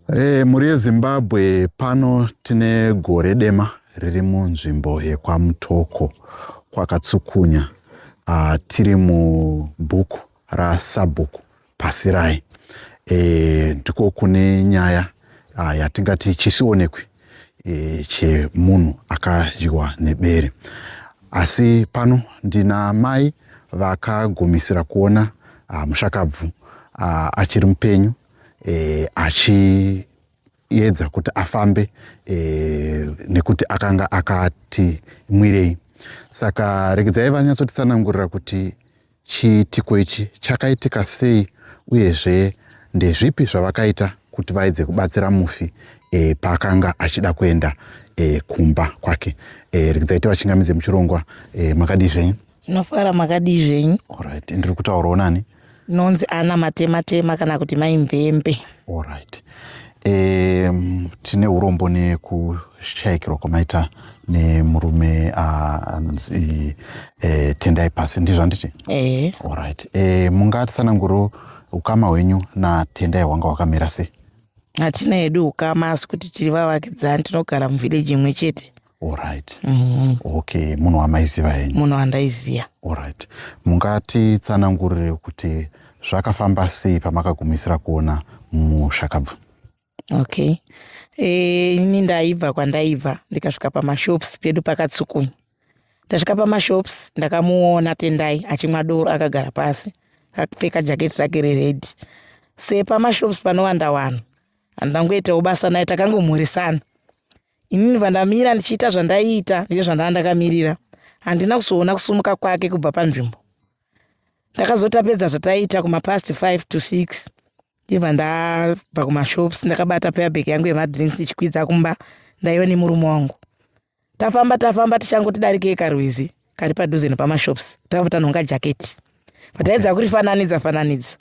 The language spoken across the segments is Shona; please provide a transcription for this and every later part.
Mhuri yeZimbabwe, pano tine gore dema riri munzvimbo yekwaMutoko kwakatsukunya. Tiri mubhuku raSabhuku Pasirai. Ndiko kune nyaya yatingati chisionekwi chemunhu akadyiwa nebere. Asi pano ndina mai vakagumisira kuona mushakabvu achiri mupenyu achiedza kuti afambe nekuti akanga akati mwirei. Saka regedzai vanyatsotitsanangurira kuti chiitiko ichi chakaitika sei uyezve ndezvipi zvavakaita kuti vaedze kubatsira mufi paakanga achida kuenda kumba kwake. Regedzai tivachingamidze muchirongwa. Makadii zvenyu? Tinofara, makadii zvenyu? Alright, ndiri kutaurawo nani? Nonzi Ana Matema Tema kana kuti Mai Mvembe. Alright. Tine urombo nekushayikirwa kwamaita nemurume anonzi Tendai Pasi, ndizvo handiti? Ehe. Alright. Mungatitsananguriro ukama hwenyu naTendai hwanga hwakamira sei? Hatina hedu ukama, asi kuti tiri vavakidzani, tinogara muvhileji imwe chete. Alright. Okay, munhu wamaiziva henyu? Munhu wandaiziva. Alright. Mungatitsanangurire kuti zvakafamba sei pamakagumisira kuona mushakabvu? Okay. Ini ndaibva kwandaibva, ndikasvika pamashops pedu pakatsukunya. Ndasvika pamashops, ndakamuona Tendai achimwa doro akagara pasi, akapfeka jaketi rake rered. Sepamashops panowanda vanhu, handangoitawo basa naye, takangomhoresana. Inini vandamira ndichiita zvandaiita, ndine zvandanga ndakamirira. Handina kuzoona kusumuka kwake kubva panzvimbo. Ndakazotapedza zvataiita kumapast 5 to 6, ndibva ndabva kumashops ndakabata payabhegi yangu yemadrinks ndichikwidza kumba. Ndaiva nemurume wangu. Tafamba tafamba, tichangoti darikei karwizi kari padhuze nepamashops, takabva tanhonga jaketi. Pataedza kurifananidza fananidza,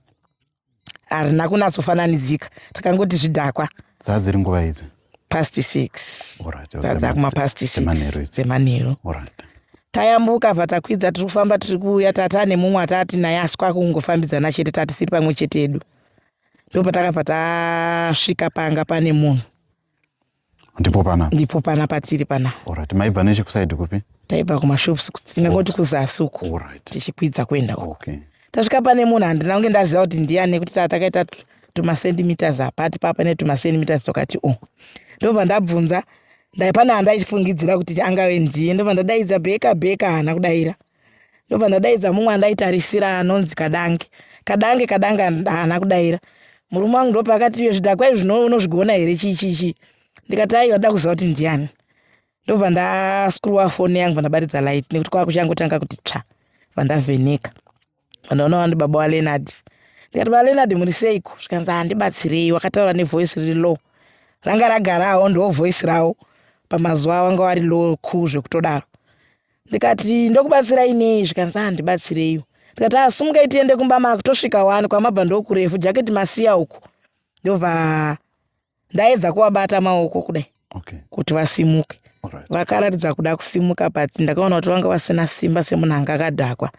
harina kunatsofananidzika. Takangoti zvidhakwa. Dzadziri nguva idzi? Past 6. Dzadza kumapast 6. Dzemanheru idzi. Dzemanheru. Tayambuka, bva takwidza, tiri kufamba, tiri kuuya, tata nemumwe atati naye, asi kwakungofambidzana chete, tatisiri pamwe chete edu. Ndopatakabva tasvika panga pane munhu. Ndipo pana? Ndipo pana patiri pana. Alright. Maibva nechekusaidi kupi? Taibva kumashops, tingangoti kuzasi uku. Tichikwidza kuenda uku. Tasvika pane munhu, handina kunge ndaziva kuti ndiani, nekuti taa takaita tumacentimeters apati papa netumacentimeters tokati u. Ndobva ndabvunza, pane handaifungidzira kuti angave ndiye. Ndobva ndadaidza, "Bheka, Bheka." Haana kudaira. Ndobva ndadaidza mumwe andaitarisira anonzi Kadange, Kadange, Kadange. Haana kudaira. Murume wangu ndopaakati, "Iwe, zvidhakwa izvi unozvigona here? Chii chii chii?" Ndikati, "Aiwa, nda kuziva kuti ndiani." Ndobva ndascrewa foni yangu, ndabaridza light nekuti kwakuchangotanga kuti tsva. Vandavheneka, vandaona wandi baba waLenard. Ndikati, "BaLenard, muri seiko?" Zvikanzi, "Handibatsirei." Wakataura nevoice riri low, ranga ragarawo ndo voice ravo pamazuva vanga vari low ku zvekutodaro. Ndikati, "Ndokubatsirai nei?" Zvikanzi, "Handibatsireiwo." Ndikati, "Asumukai tiende kumba, makutosvika wani, kwamabva ndokurefu, jaketi masiya uku." Ndobva ndaedza kuvabata maoko kudai kuti vasimuke. Vakaratidza kuda kusimuka, but ndakaona kuti vanga vasina simba semunhu anga akadhakwa.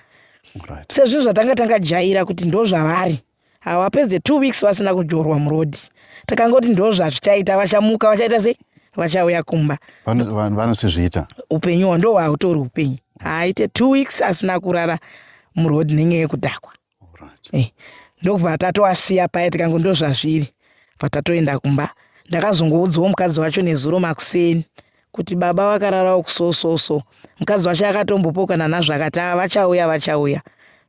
Sezvinhu zvatanga tangajaira kuti ndo zvavari, havapedze 2 weeks vasina kujorwa murodhi. Takangoti ndo zvazvichaita, vachamuka, vachaita sei, vachauya kumba. Vanosizviita. Upenyu hwa ndo hwautori upenyu, haaite 2 weeks asina kurara murodhi nenyaya yekudhakwa. Ndokubva tatoasiya paya, tikango ndo zvazviri, bva tatoenda kumba. Ndakazongoudzawo mukadzi wacho nezuro makuseni kuti baba vakararawo kusososo. Mukadzi wacho akatombopokana nazvo, akati, "A, vachauya, vachauya."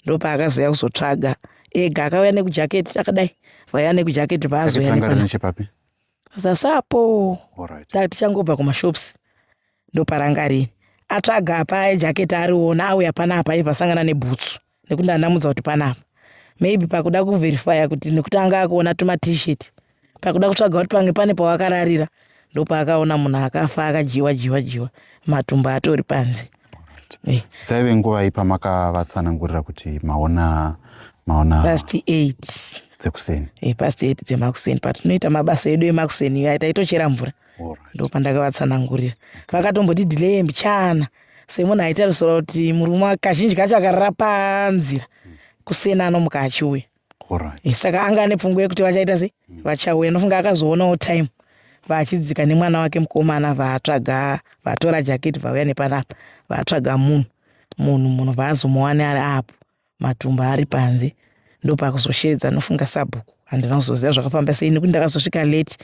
Ndopaakazoya kuzotsvaga ega, akauya nekujaketi akadai, vauya nekujaketi, vaazoya. Ranga riri nechepapi? Zasapo. Tichangobva kumashops, ndoparanga riri. Atsvaga paya jaketi ariona, auya panapa, aibva asangana nebhutsu, nekuti ndandamudza kuti panapa maybe pakuda kuverifya kuti, nekuti anga akuona tumaT-shirt, pakuda kutsvaga kuti pange pane pawakararira, ndopaakaona munhu akafa, akadyiwa dyiwa dyiwa, matumbu atori panze. Dzaive nguva pamakavatsanangurira kuti maona maona? Past 8. Dzekuseni? Past 8 dzemakuseni, patinoita mabasa edu emakuseni iya, taitochera mvura. Ndopandakavatsanangurira. Vakatomboti delay mbichana, semunhu aitarisira kuti murume kazhinji kacho akarara panzira, kuseni anomuka achiuya. Saka anga ane pfungwa yekuti vachaita sei, vachauya. Ndofunga akazoonawo time vachidzika nemwana wake mukomana, vatsvaga, vatora jaketi, vauya nepanapa, vatsvaga munhu vaazomuwane ari apo, matumbu ari panze. Ndopakuzoshedza, nofunga sabhuku. Handina kuzoziva zvakafamba sei nekuti ndakazosvika late.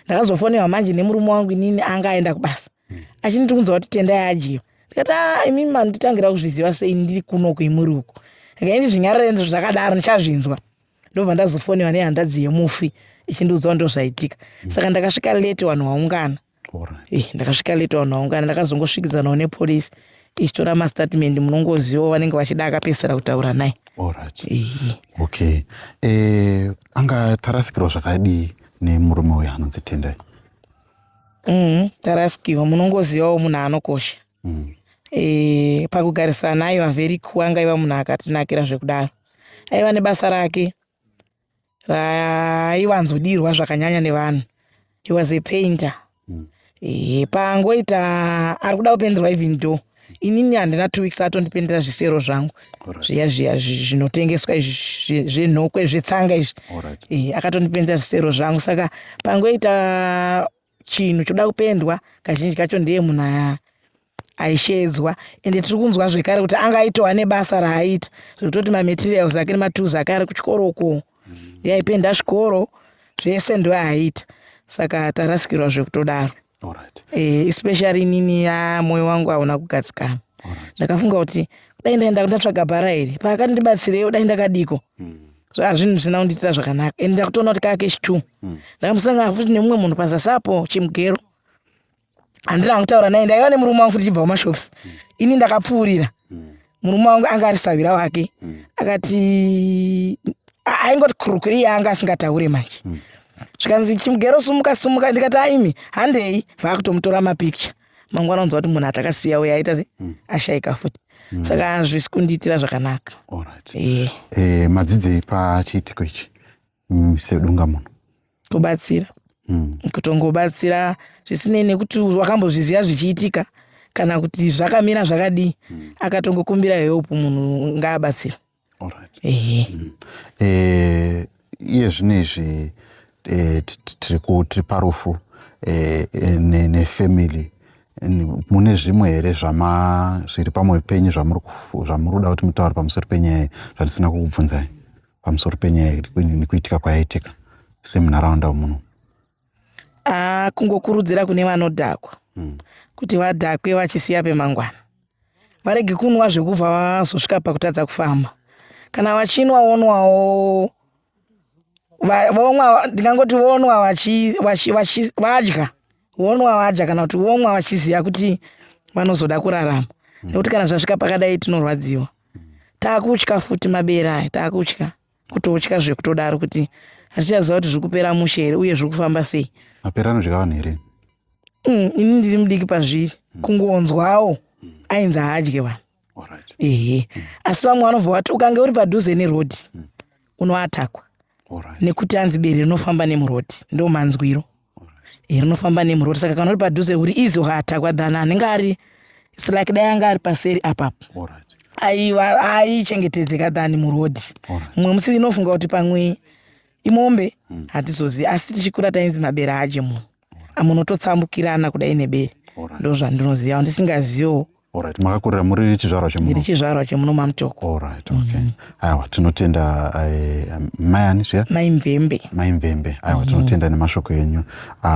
Ndakazofonerwa manje nemurume wangu inini anga aenda kubasa, achinditi kunzwa kuti Tendai adyiwa. Ndikati, "A, imimi manditangira kuzviziva sei ndiri kunoku, imuri uku?" Ndikaindi zvinyarare zvakadaro, ndichazvinzwa. Ndobva ndazofonerwa nehanzvadzi yemufi ichindiudzawo ndo zvaitika. Saka ndakasvika late, vanhu vaungana. Ndakasvika late, vanhu vaungana. Ndakazongosvikidzanawo nepolisi ichitora mastatement. Munongozivawo vanenge vachida akapedzisira kutaura naye. Okay, anga tarasikirwa zvakadii nemurume uyu anonzi Tendai? Tarasikirwa, munongozivawo munhu anokosha. Pakugarisana aiva very cool, anga aiva munhu akatinakira zvekudaro. Aiva nebasa rake raaiwanzodirwa zvakanyanya nevanhu. He was a painter. Paangoita ari kuda kupenderwa even door, inini handina 2 weeks atondipendera zvisero zvangu zviya zviya zvinotengeswa izvi zvenhokwe, zvetsanga izvi. Akatondipendera zvisero zvangu. Saka pangoita chinhu choda kupendwa, kazhinji kacho ndiye munhu aishedzwa. Ende tiri kunzwa zvekare kuti anga aitova nebasa raaita zvekutoti mamaterials ake nematools ake ari kuchikoro uko. Ndiye aipenda zvikoro zvese, ndo aiita. Saka tarasikirwa zvekutodaro. Especially inini ya mwoyo wangu hauna kugadzikana. Ndakafunga kuti dai ndaenda ndatsvaga bhara iri paakati ndibatsireiwo, dai ndakadiko. Zvinhu zvisina kundiitira zvakanaka. Ende ndakutoona kuti kaakechi two. Ndakamusangana futi nemumwe munhu pazasi apo, chimugero. Handina kutaura naye, ndaiva nemurume wangu futi chibva kumashops. Ini ndakapfuurira. Murume wangu anga ari sawira wake. Akati aingoti kurukuri, iye anga asingataure manje. Zvikanzi, "Chimugero, sumuka, sumuka." Ndikati, "Aimi, handei." Vaakutomutora mapicture. Mangwana unzwa kuti munhu atakasiya uya aita se ashayika futi. Saka hazvisi kundiitira zvakanaka. Madzidzei pachiitiko ichi sedunga munhu? Kubatsira. Kutongobatsira zvisinei nekuti wakambozviziva zvichiitika kana kuti zvakamira zvakadii. Akatongokumbira help, munhu ngaabatsira. Ehe. Iye zvino izvi tiri parufu nefamily. Mune zvimwe here zvama zviri pamwoyo penyu zvamuri kuda kuti mutaure pamusoro penyaya zvandisina kukubvunzai pamusoro penyaya nekuitika kwayaitika semunharaunda muno? Ah, kungokurudzira kune vanodhakwa kuti vadhakwe vachisiya pemangwana, varege kunwa zvekubva vazosvika pakutadza kufamba. Kana vachinwa, vonwawo vomwa, ndingangoti vonwa vadya, vonwa vadya, kana kuti vomwa vachiziva kuti vanozoda kurarama, nekuti kana zvasvika pakadai tinorwadziwa. Taakutya futi mabere aya, taakutya, kutotya zvekutodaro kuti hatichaziva kuti zviri kupera mushe here uye zviri kufamba sei. Mapere anodya vanhu here? Ini ndiri mudiki pazviri, kungonzwawo ainzi haadye vanhu. Ehe, asi vamwe vanobva vati ukange uri padhuze nerodhi unoatakwa nekuti anzi bere rinofamba nemurodhi, ndo manzwiro. Rinofamba nemurodhi, saka kana uri padhuze uri easy ukaatakwa than anenge ari, it's like dai anga ari paseri apapo. Aiwa, aichengetedzeka than murodhi. Mumwe musi inofunga kuti pamwe imombe, hatizozivi. Asi tichikura tainzi mabere haadye munhu, amunototsambukirana kudai nebere. Ndo zvandinoziva, ndisingaziviwo. Alright, makakurira muri chizvarwa chemuno? Ndiri chizvarwa chemuno maMutoko. Alright, okay. Aiwa, tinotenda. Mai ani zviya? Mai Mvembe. Mai Mvembe, aiwa, tinotenda nemashoko enyu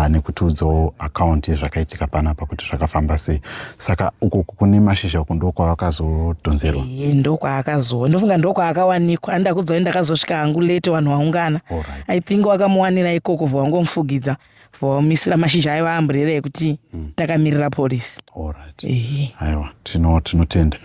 nekutiudzawo account yezvakaitika panapa kuti zvakafamba sei. Saka uko kune mashizha uku ndo kwavakazodhonzerwa? Ndokwaakazo, ndofunga ndokwaakawanikwa. Andakudza kuti ndakazosvika hangu late, vanhu vaungana. I think wakamuwanira ikoko, vawangomufugidza, vawamisira mashizha aiva umbrella ekuti takamirira polisi. Aiwa, tinotenda.